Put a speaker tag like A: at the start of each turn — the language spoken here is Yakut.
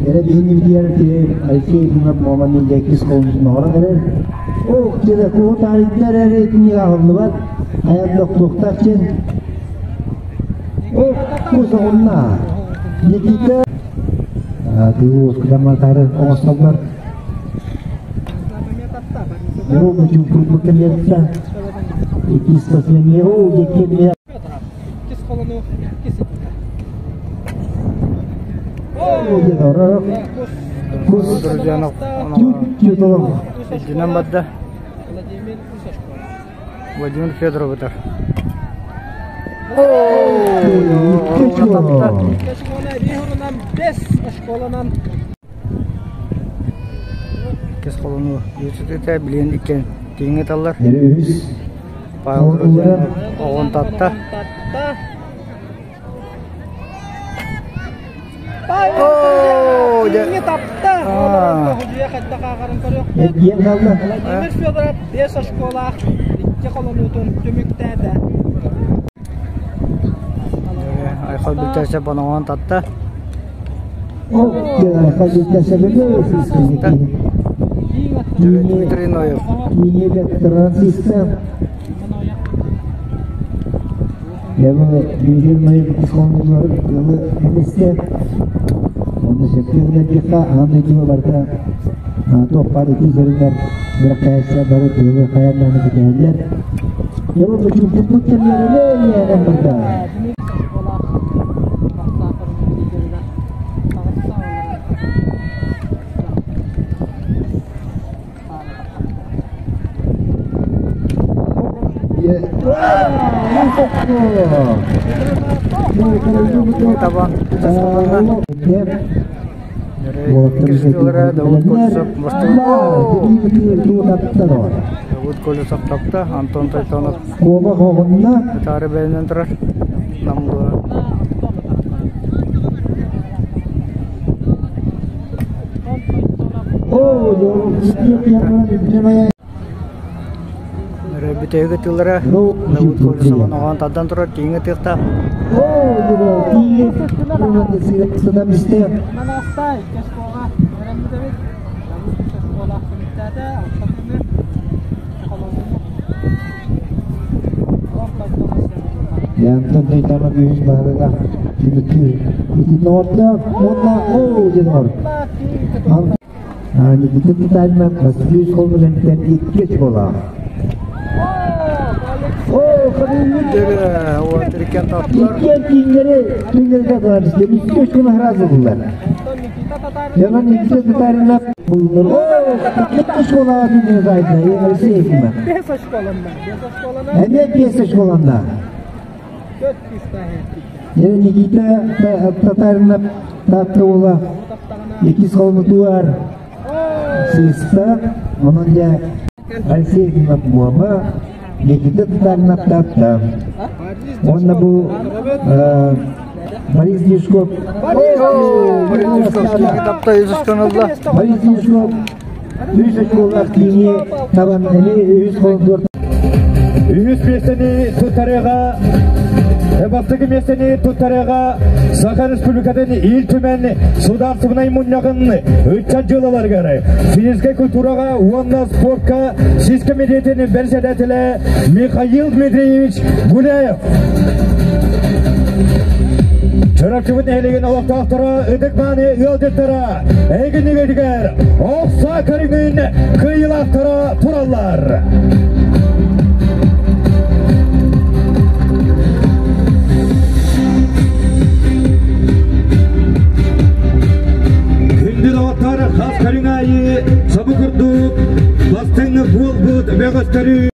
A: Эрэ биһиги киһи Алексей Ефимов Муома иккис холунун оҥорон эрэр. Ох, дьэ, куһу таарыйдар эрэ итинник аҕыллыбат, хайан да охтуохтаах диэн. Ох, кус оҕунна. Никита Тыы оҥостоллор. Бу бучууппут кэлиэттэ. Иккис спортсмен оо, дьэккиэн
B: Друзьянов Динам барда. Владимир Федоров ытар. Иккис холону үчүтүтэ билиэн иккен тииҥ ыталлар. Павел Друзьянов оҕон татта.
C: Владимир Федоров 5 очколаах икки холонуутун түмүктээтэ.
B: Айхал бүтээсэ боноҕон татта. Дмитрий Ноев.
A: Онно сөптөөх аан дойдуга барыта туох баар итии көрүҥнэр күрэхтэһээччилэр бары тыалы хайаан кэтэһэллэр. Дьэ бу чуумпуппут кэмнэринэн барда.
B: Табан Давыд Колесов тапта, Антон Тойтонов Тары бэйинэн турар. Намгы Бүтэһик ытыылара Давыд Колесовын оҕоон тардан турар тииҥ ытыахтаах.
A: Антон Тойтонов үһүс баһылыга түмүктүүр. Итиннэ уонна оо диэн оҥор. Никита Татаринов Василий Холмужентен икки очколаах. Оо,
B: Иккен таптылар.
A: Иккиэн тииҥнэри тииҥнэргэ кылар. Икки очкону сразу буллар. Янан Никита Татаринов буллар. Оо, икки очколаах тииҥнэри сайда. Алексей Ефимов.
C: Бес очколанна. Бес очколанна.
A: Эмиэ биэс очколанна. Никита Татаринов таатта уола иккис холонутугар сыыста. Онон дьэ Алексей Ефимов Муома, Никита Татаринов таатта. Уонна бу Борис Дьюшков
B: Борис Дьюшков тапта үс ылла.
A: Борис Дьюшков үс очколаах киини табан эмиэ үһүс холонутугар
D: Үһүс миэстэни туттарыыга бастакы миэстэни туттарыыга Саха Республикатын Ил Түмэн Судаарыстыбаннай мунньаҕын ыччат дьыалаларыгар физическэй культураҕа уонна спортка сис комитетин бэрэссэдээтэлэ Михаил Дмитриевич Гуляев. Чурапчыбыт нэһилиэгин олохтоохторо ытык-мааны ыалдьыттара эйгинигитигэр ох саа көрүҥүн кыайыылаахтара тураллар. Күндү доҕоттор, хас көрүҥ аайы сабы курдук бастыҥ буолбут бөҕөстөрү.